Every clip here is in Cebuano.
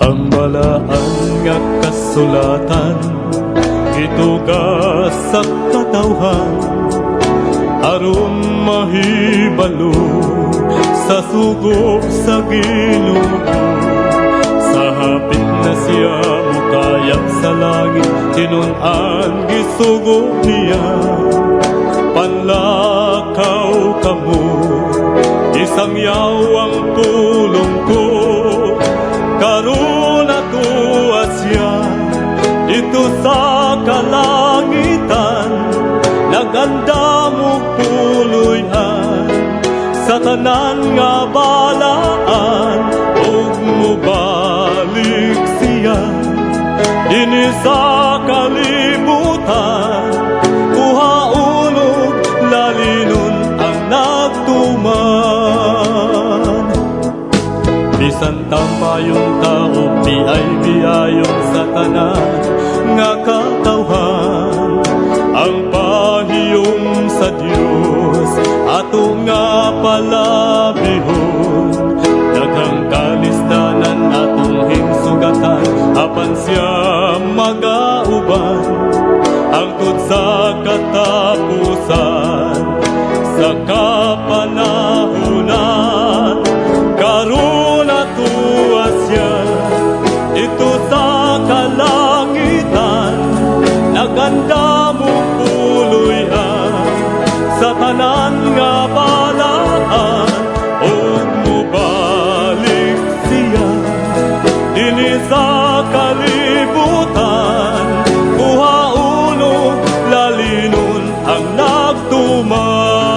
Ang balaan nga kasulatan gituga sa katawhan aron mahibalo sa sugo sa Ginoo. Sa hapit na siya mukayab sa langit, tinun-an gisugo niya. Panlakaw kamo, isangyaw ang pulong ko. Karon atua siya didto sa kalangitan, nagandam og puloy-an sa tanan nga balaan, ug mubalik siya dinhi sa kalibutan, kuhaon ug lalinon ang nagtuman. Bisan tampayon ta o biay-biayon sa tanan nga katawhan, ang pahiyom sa Dios ato nga palabihon. Daghang kalisdanan atong hinsugatan, apan siya magauban hangtod sa katapusan sa kapanahunan. Karon atua siya didto sa kalangitan, nagandam og puloy-an sa tanan nga balaan, ug mubalik siya dinhi sa kalibutan, kuhaon ug lalinon ang nagtuman.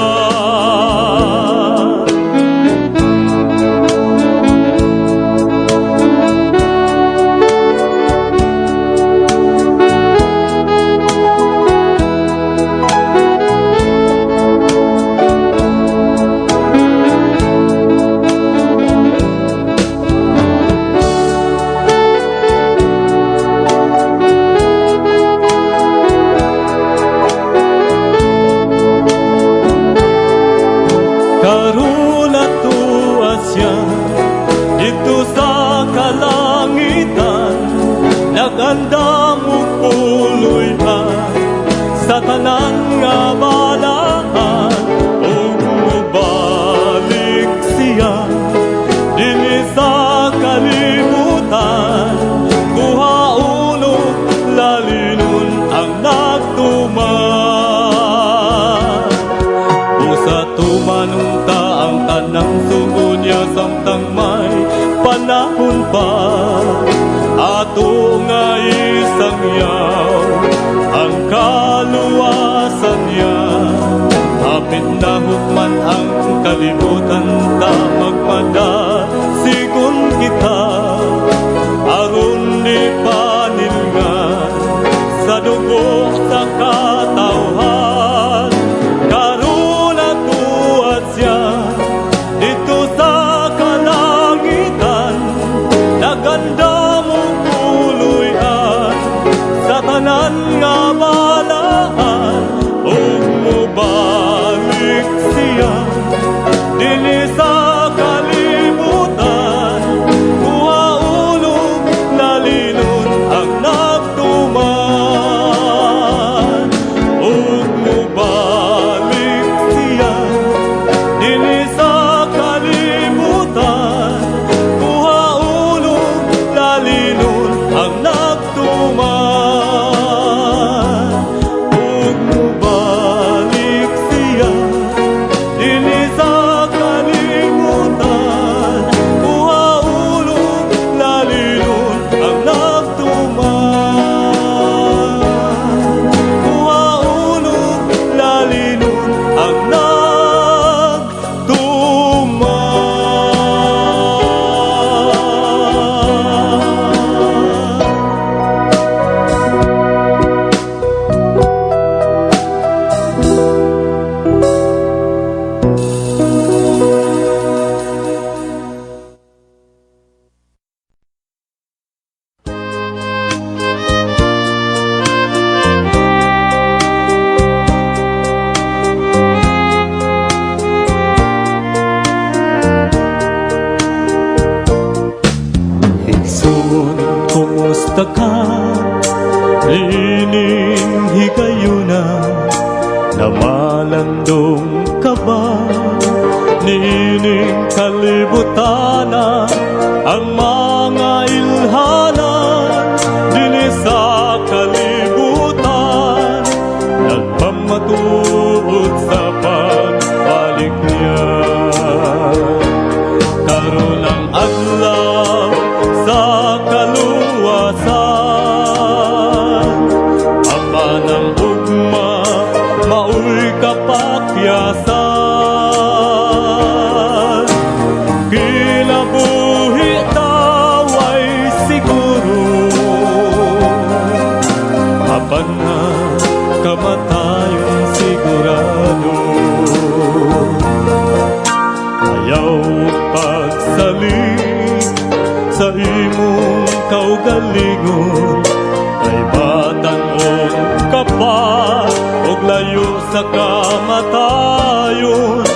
Karon atua siya didto sa kalangitan, nagandam og puloy-an sa tanan nga balaan, ug mubalik siya dinhi sa kalibutan, kuhaon ug lalinon ang nagtuman. Busa tumanon ta ang tanang sugo niya samtang may panahon pa, ato nga isangyaw ang kaluwasan niya. Hapit na hukman ang kalibutan ta, magmadasigon kita aron di panilngan sa dugo sa katawhan. Karon atua siya didto sa kalangitan, nagandam og puloy-an sa tanan nga balaan, ug mubalik siya dinhi sa kalibutan. Kumusta ka niining higayuna? Namalandong ka ba niining kalibutana? Ang mga ilhanan dinhi sa kalibutan nagpamatuod sa pagbalik niya. Karon ang adlaw sa kaluwasan, apan ang ugma maoy kapakyasan. Kinabuhi taway siguro, apan ang kamatayon sigurado. Ayaw pagsalig sa imong kaugalingon, kay batan-on ka pa og layo sa kamatayon.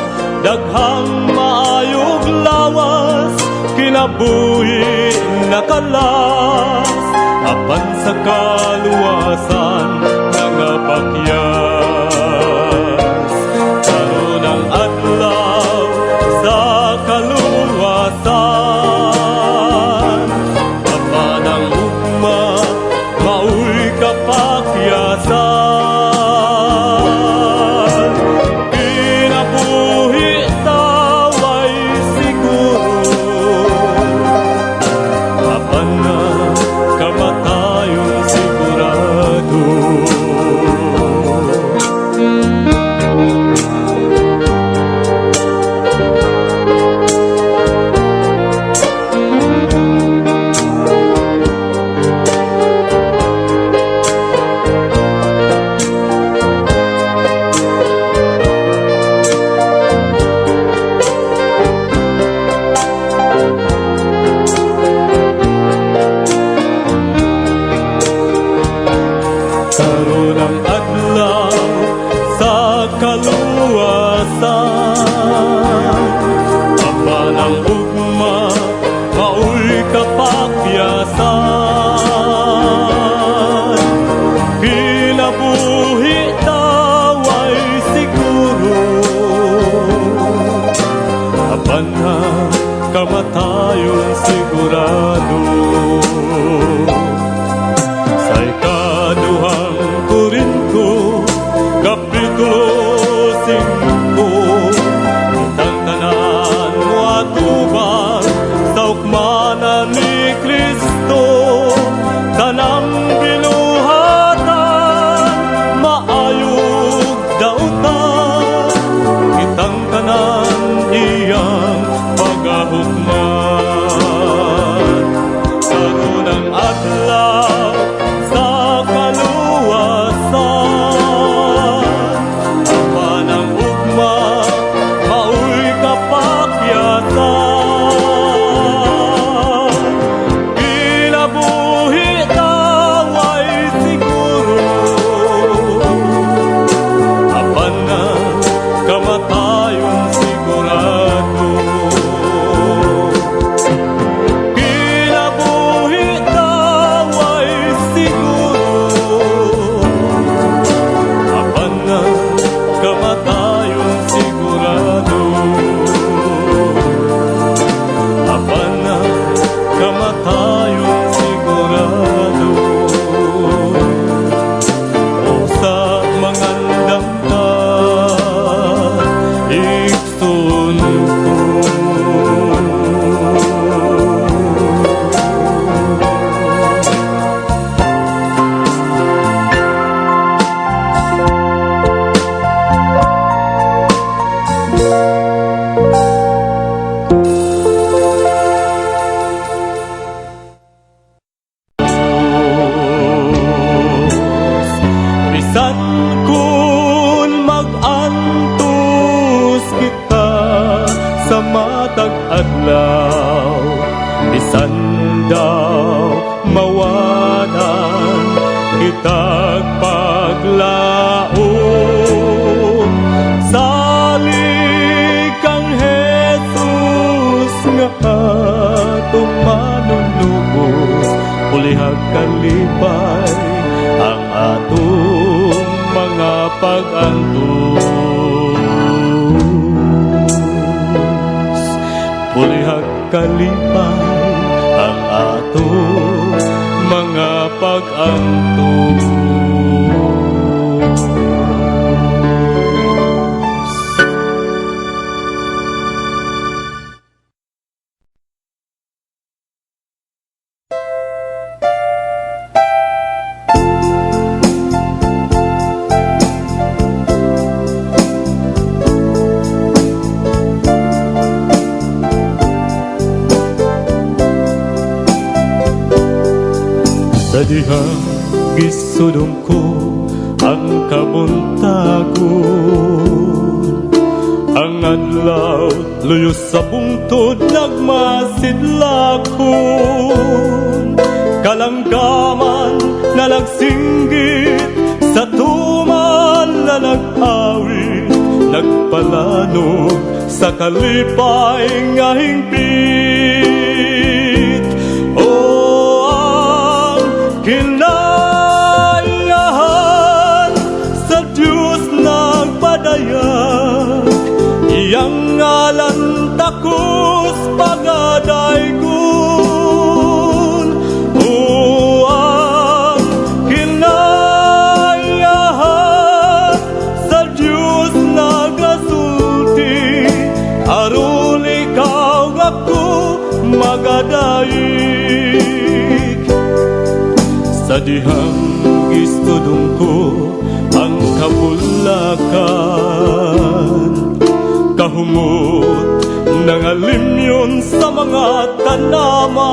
Daghang maayog lawas, kinabuhi nakalas, apan sa kaluwasan nangapakyas. Karon ang adlaw sa kaluwasan, apan ang ugma maoy kapakyasan. Kinabuhi taway siguro, apan ang kamatayon sigurado. Karon ang adlaw sa kaluwasan, apan ang ugma maoy kapakyasan. Kinabuhi taway siguro, apan ang kamatayon sigurado. Sa Ikaduhang Korinto, Kapitulo 5, kitang tanan moatubang sa hukmana ni Kristo. Tanang binuhatan, maayog dautan, kitang tanan iyang pagahukman. Karon ang adlaw sa kaluwasan, apan ang ugma maoy kapakyasan. Kinabuhi taway siguro, apan ang kamatayon sigurado. Kinabuhi taway siguro, apan ang kamatayon sigurado. Apan ang kamatayon sigurado. O sa mangandam ta, igsoon ko. Bisan kun mag-antos kita sa matag adlaw, bisan daw mawadan kitag paglaom, salig kang Jesus nga atong manunubos, pulihag kaluoy. Kalipay ang ato mga pag-antos. Sa dihang gisudong ko ang kabuntagon, ang adlaw luyo sa bungtod nagmasidlakon. Kalanggaman na nagsinggit sa tuman na nag-awit, nagpalanog sa kalipay nga hingpit. O ang kinaiyahan sa Diyos nagpadayag, iyang ngalan takos pagadaygon. O ang kinaiyahan sa Diyos nagasulti, aron ikaw ako magadaig. Sa dihang gistudong ko ang kabulakan, kahumot ng alimyon sa mga tanaman.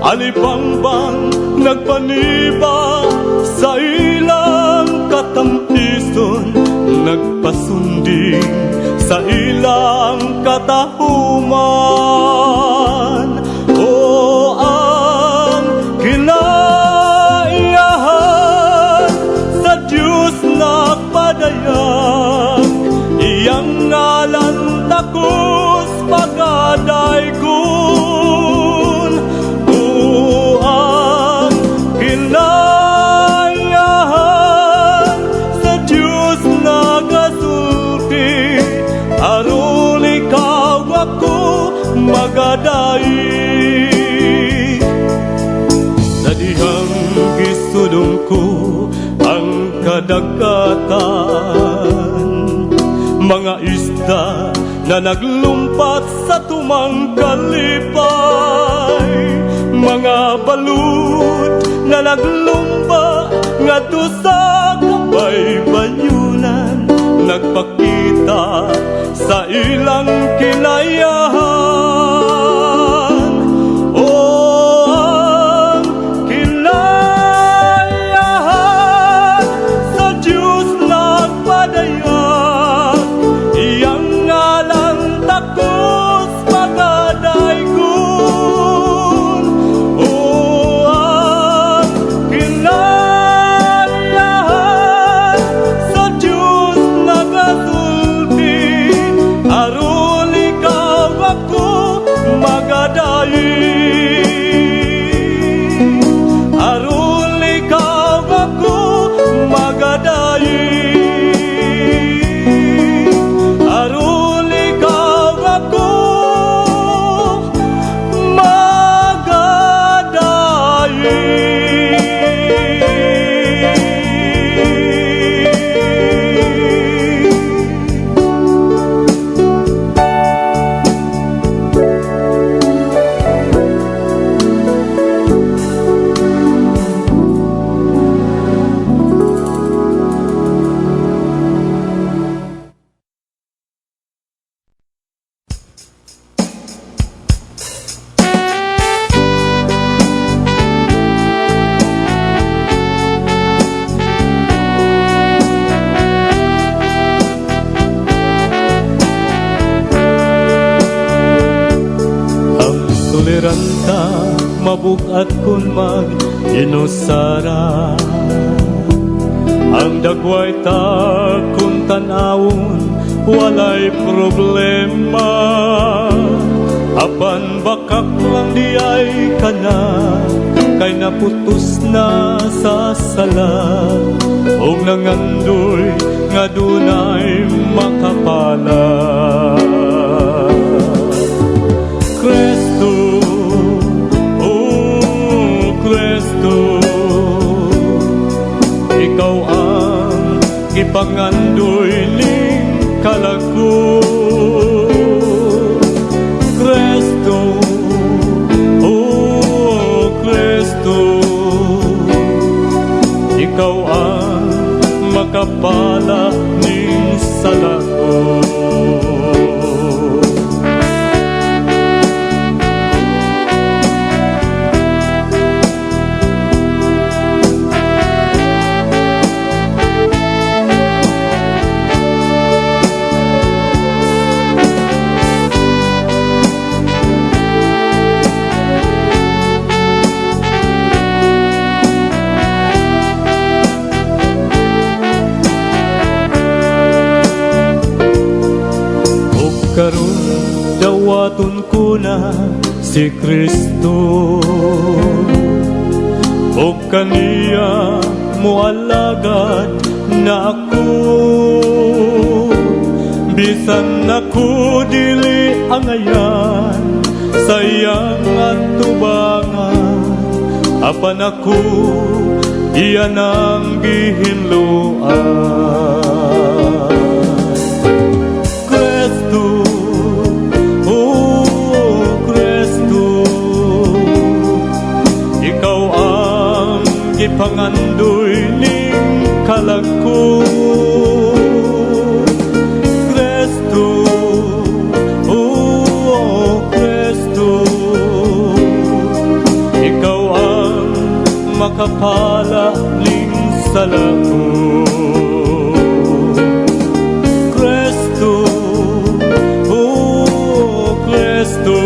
Alibangbang nagpaniba sa ilang katampison, nagpasunding sa ilang katahuman. O ang kinaiyahan sa Diyos nagpadayag, iyang ngalan takos pagadaygon. O ang kinaiyahan sa Diyos nagasulti, aron ikaw ako magadaig. Sa dihang gisudong ko ang kadagatan, mga isda na naglumpat sa tumang kalipay, mga balud na naglumba ngadto sa kabaybayunan, nagpakita sa ilang kinayahan. O ang kinaiyahan sa Diyos nagpadayag, iyang ngalan takos pagadaygon. O ang kinaiyahan sa Diyos nagasulti, aron ikaw ako magadaig. Aron ikaw ako magadaig. Aron ikaw ako magadaig. Ang suliranta mabugat kun mag inusara, ang dagway ta kung tanawon walay problema. Apan bakak lang di ay kana, kay naputos na sa sala, og nangandoy nga dunay makapala. Kristo, oh Kristo, ikaw ang gipangandoy ning kalag ko. Kristo, oh Kristo, ikaw ang makapala ning sala ko. Ug karon dawaton ko na si Kristo, ug kaniya moalagad na ako. Bisan ako dili angayan sa iyang atubangan, apan ako iya nang gihinloan. Kristo, oh Kristo, ikaw ang gipangandoy ning kalag ko. Kristo, oh Kristo, ikaw ang makapala ning sala ko. Kristo, oh Kristo,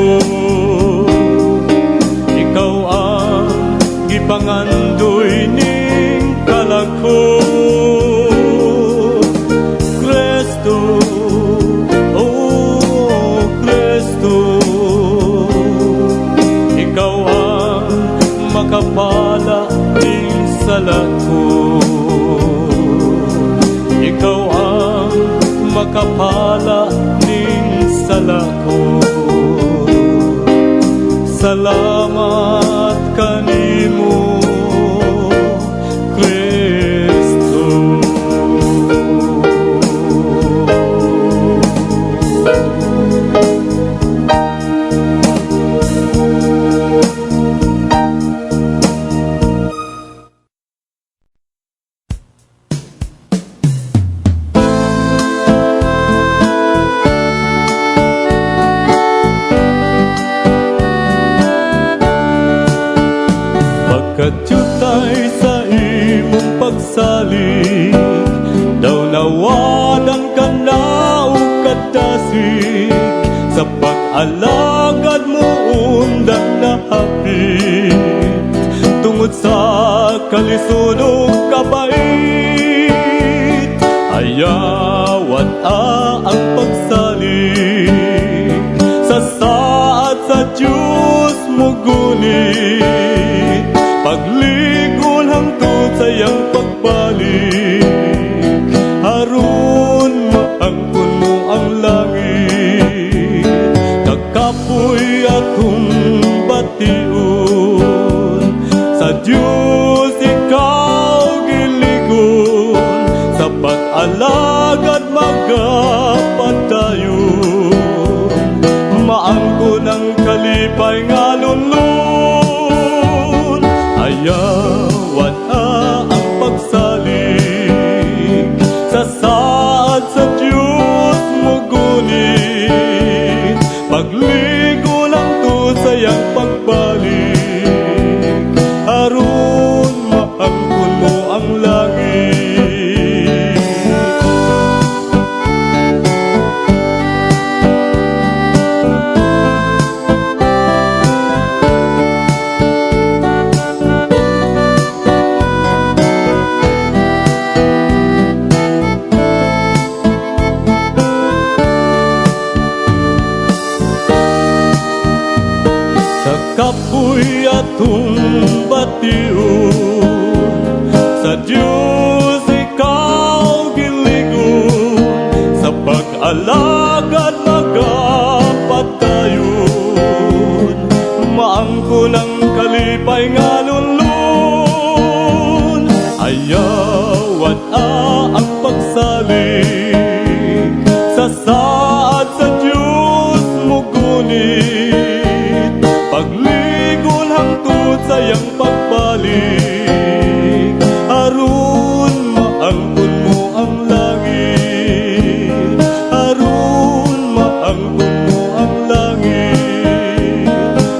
ikaw ang gipangandoy ning kalag ko. Kristo, oh Kristo, ikaw ang makapala ning sala ko. Ikaw ang makapala ning sala ko. Salamat kanimo, Kristo. Pagkadyutay sa imong pagsalig, daw nawadan ka na og kadasig. Sa pag-alagad mo undang nahapit, tungod sa kalisod ug kabait. Ayawan ang pagsalig sa saad sa Diyos mugunit, pagligon hangtod sa iyang pagbalik, aron maangkon mo ang langit. Kakapoy atong bation, sa Diyos ikaw giligon, sa pag-alagad magapadayon, maangkon ang kalipay nga lunlun. Ayawan ang pagsalig sa saad sa Diyos mugunit, pagligo lang sa iyang pagbalik, aron maangkon mo ang langit. Sa kapoy atong bation, sa Diyos ikaw giligon, sa pag-alagad magapadayon, Maangkon ang kalipay nga lunlun. Ayaw at ang pagsalig sa saad sa Diyos mugunit, pagligon hangtod sa iyang pagbalik, aron maangkon mo ang langit, aron maangkon mo ang langit,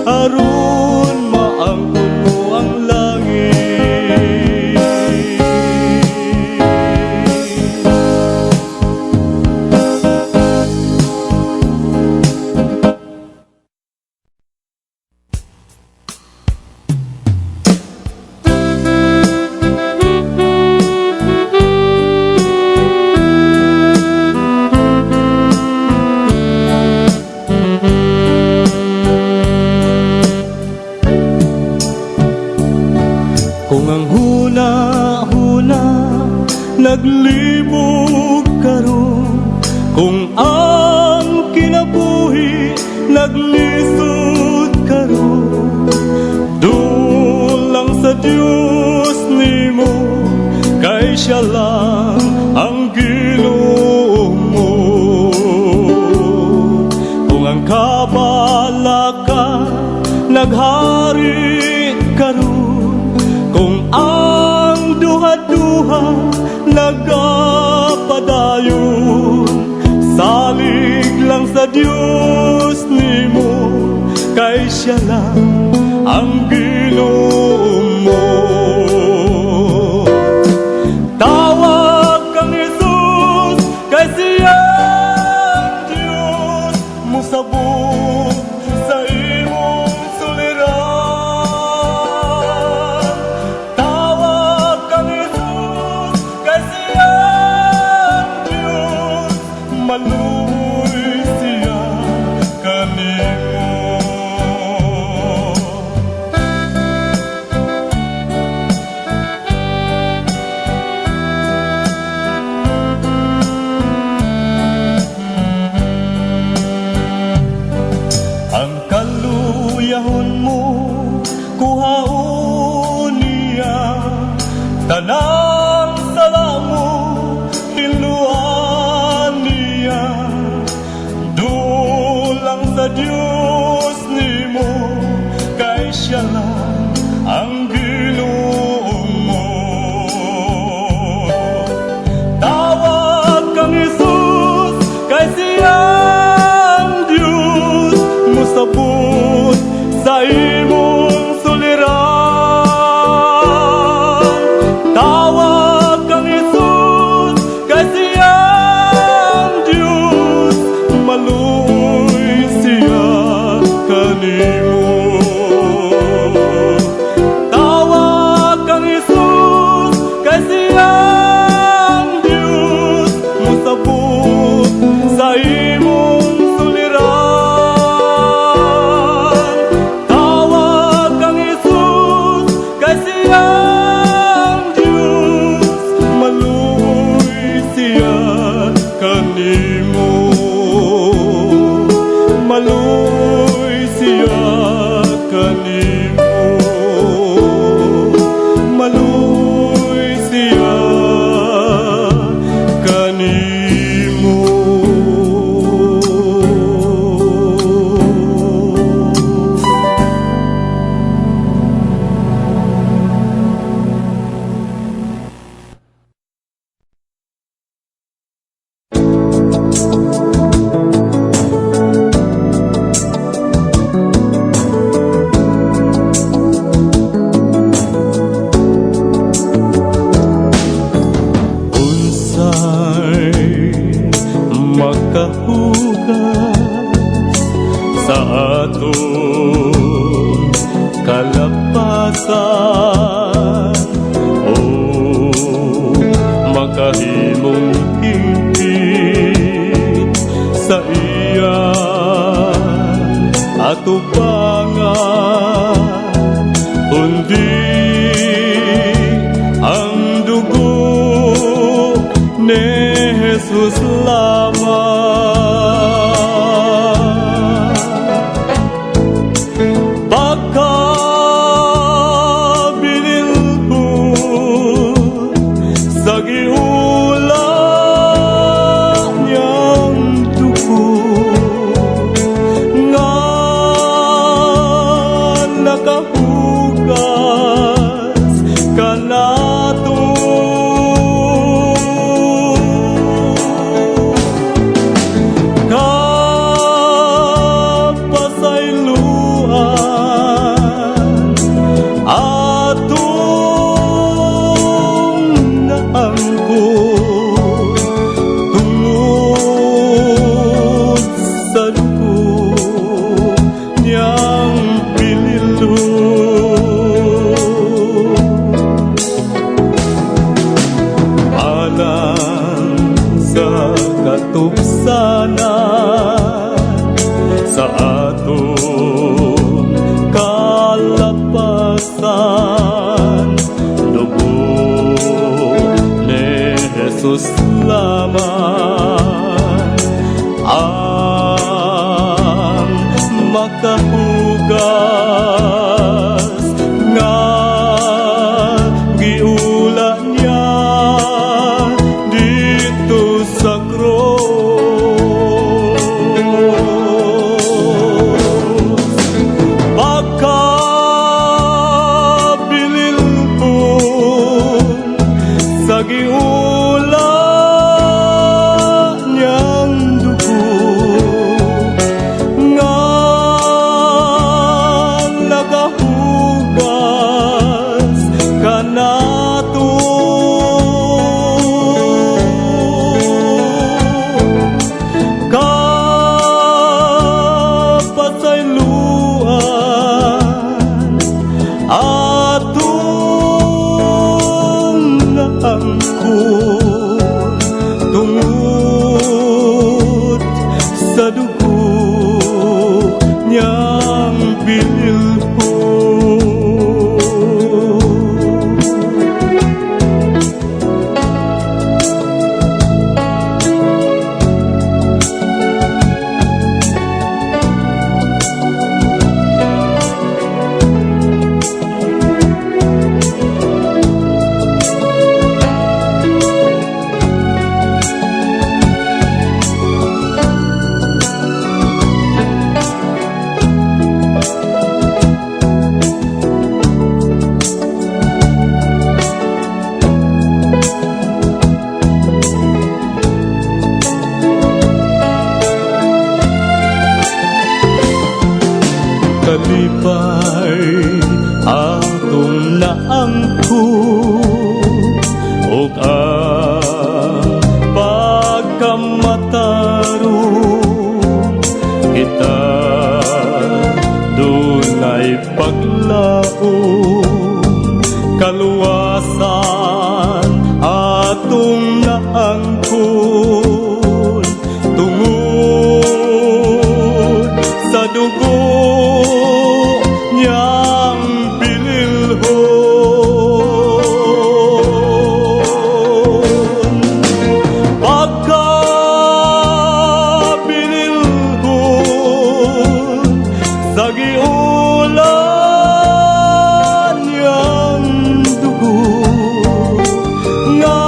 aron maangkon mo ang langit. Kung ang huna-huna naglibog karon, kung ang kinabuhi naglisod karon, duol lang sa Dios nimo, kay siya lang ang Ginoo mo. Kung ang kabalaka naghari karon, kung ang duha-duha nagapadayon, salig lang sa Dios nimo, kay siya lang ang Ginoo mo. Tawag kang Jesus, kay siya ang Diyos, musabot sa imong suliran. Tawag kang Jesus, kay siya ang Diyos, maluoy siya kanimo. Ang kaluyahon mo, kuhaon niya. Tanang sala mo, hinluan niya. Duol lang sa Diyos nimo, kay siya lang ang Ginoo mo. Tawag kang Jesus, kay siya ang Diyos, musabot sa imong suliran. Tawag kang Jesus, kay siya ang Diyos, maluoy siya kanimo. Tawag kang Jesus, kay siya ang Diyos, musabot sa imong suliran. Tawag kang Jesus, kay siya ang Diyos, maluoy siya kanimo. Maluoy siya kanimo. Maluoy siya kanimo. Unsay makahugas sa atong kalapasan o makahimong hingpit sa iyang atubangan, kundi ang dugo ni Jesus lamang? Pagkabililhon sa giula niyang dugo nga nakahugas kanato. Kapasayloan atong naangkon tungod sa dugo niyang bililhon. Alang sa katupsanan sa atong kalapasan, dugo ni Jesus lamang ang makahugas nga giula niya didto sa krus. Pagkabililhon sa giula niyang dugo nga nakahugas kanato. Kapasayloan atong naangkon tungod sa dugo niyang bililhon. Kalipay atong naangkon ug ang pagkamatarong, kita dunay paglaom, kaluwasan atong naangkon tungod sa dugo niyang bililhon. Pagkabililhon sa giula niyang dugo nga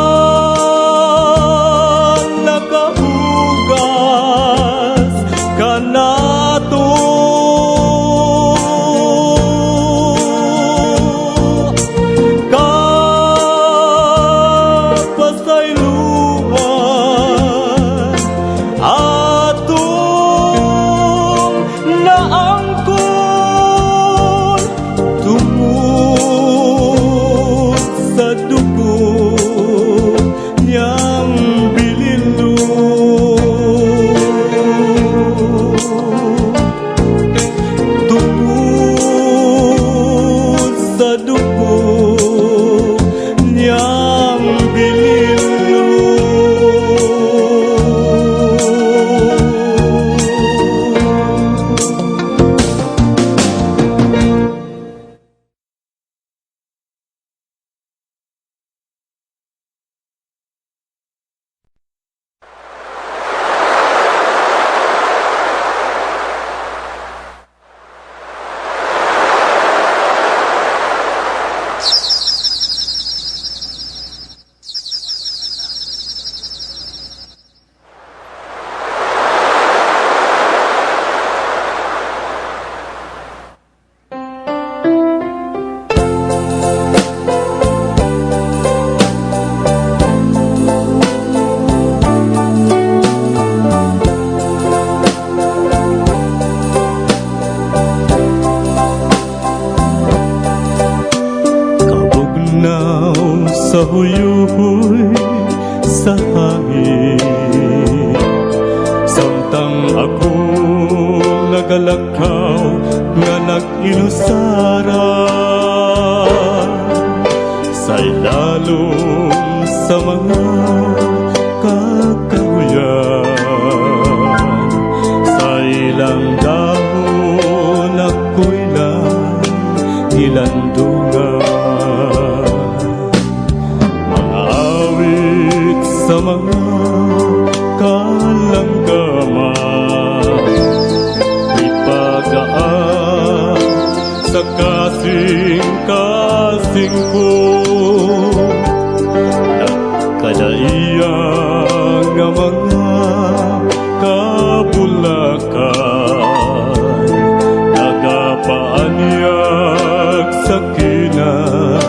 Nagpahuyuhoy sa hangin samtang ako nagalakaw nga nag-inusara sa ilalom sa mga kakahuyan. Sa ilang dahon ako'y lang gilandungan, mga awit sa mga kalanggaman, ipagaan sa kasing-kasing ko. Nagkadaiya nga mga kabulakan, nagapaanyag sa kinaiyahan.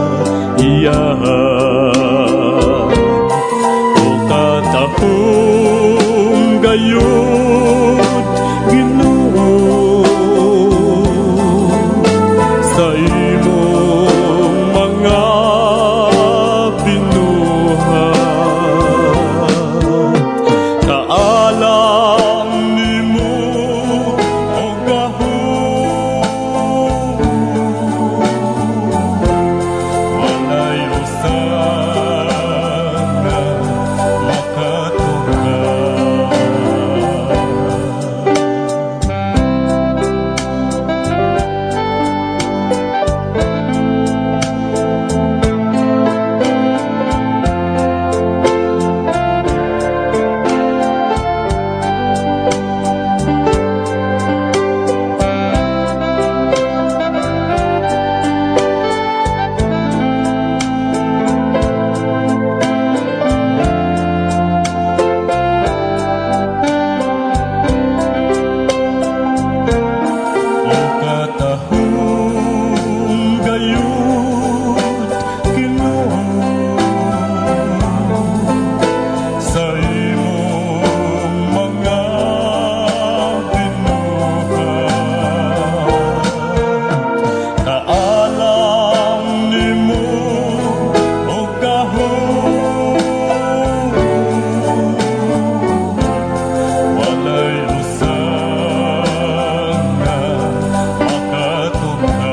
O katahom gayud, Ginoo, sa imong mga binuhat. Kaalam nimo og gahom, walay usa nga makatungkad. O katahom gayud, Ginoo, sa imong mga binuhat. Kaalam nimo og gahom, walay usa nga makatungkad.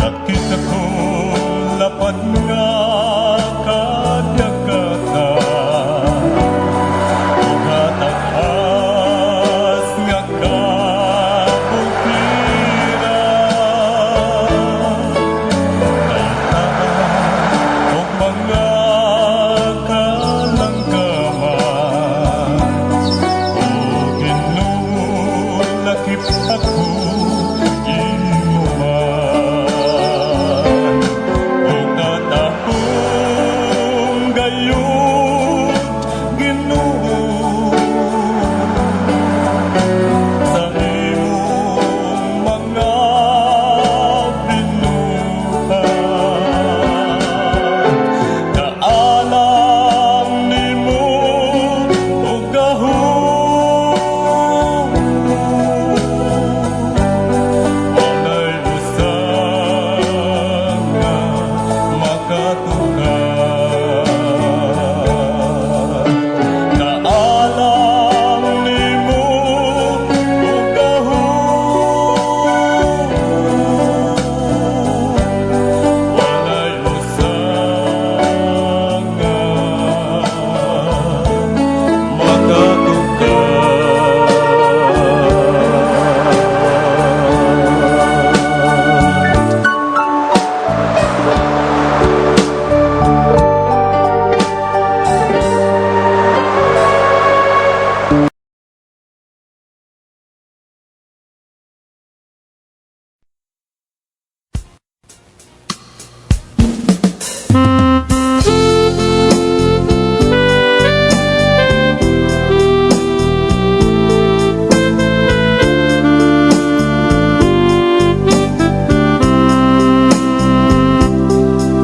Nakita ko lapad nga kadagatan ug taas nga kabukiran, kay ug mga kalanggaman. O Ginoo, lakip ako imo man. O katahom gayud, Ginoo, sa imong mga binuhat. Kaalam nimo og gahom, walay usa nga makatungkad. Kaalam nimo og gahom, walay usa nga makatungkad.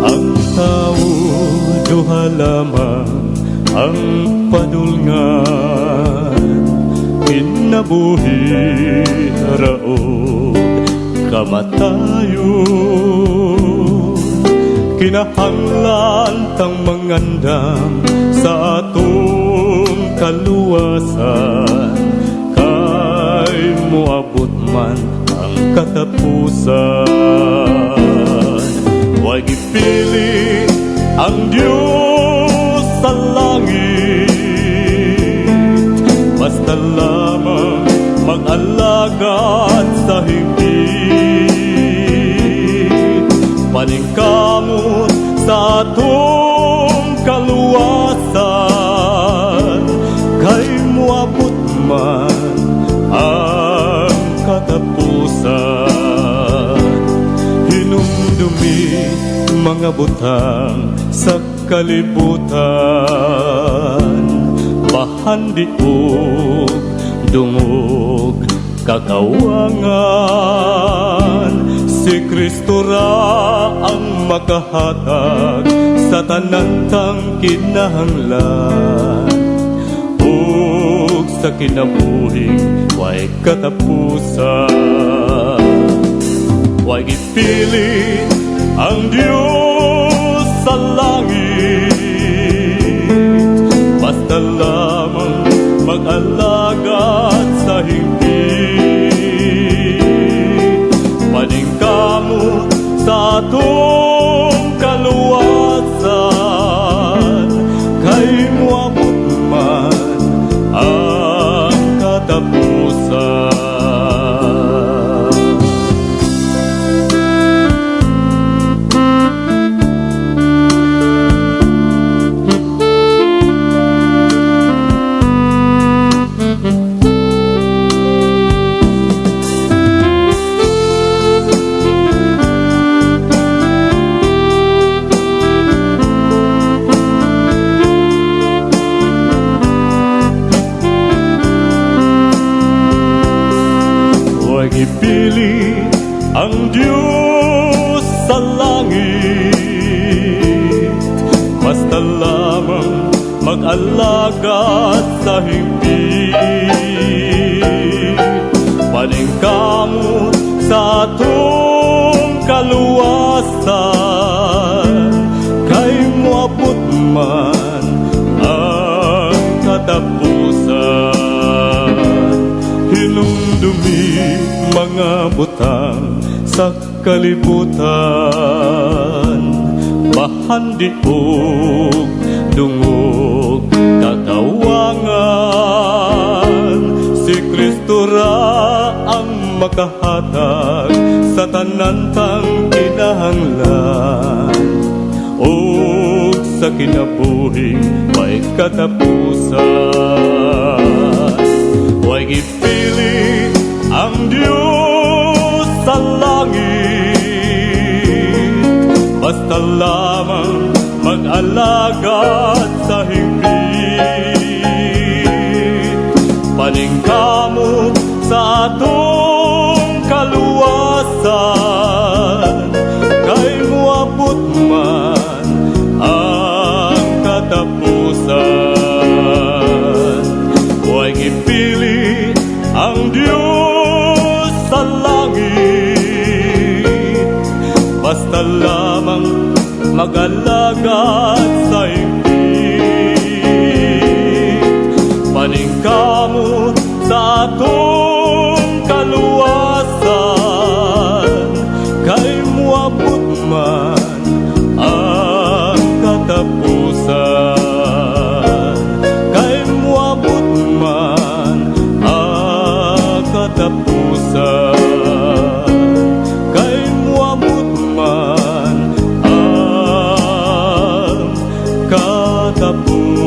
Ang tao, duha lamang ang padulngan, kinabuhi ra ug kamatayon. Kinahanglan tang mangandam sa atong kaluwasan, kay moabot man ang katapusan. Way gipili ang Diyos sa langit, basta lamang mag-alagad sa higpit. Paningkamot sa atong kaluwasan, kay moabot man ang katapusan. Hinumdumi mga butang sa kalibutan, bahandi og dungog kakawangan. Si Kristo ra ang makahatag sa tanan tang kinahanglan ug sa kinabuhing way katapusan. Way gipili ang Diyos sa langit, basta lamang mag-alagad sa higpit. Paningkamot sa atong kaluwasan, kay moabot man ang katapusan. Way gipili ang Diyos sa langit, basta lamang mag-alagad sa higpit. Paningkamot sa atong kaluwasan, kay moabot man ang katapusan. Hinumdumi mga butang sa kalibutan, bahandi og dungog kakawangan. Si Kristo ra ang makahatag sa tanan tang kinahanglan ug sa kinabuhing may katapusan. Way gipili ang Diyos sa langit, basta lamang mag-alagad sa higpit. Paningkamot sa atong kaluwasan, kay moabot man ang katapusan. Way gipili ang Diyos sa langit, basta lamang mag-alagad sa higpit. Paningkamot sa atong kaluwasan, kay moabot man ang katapusan, kay moabot man ang katapusan, kay moabot man ang katapusan.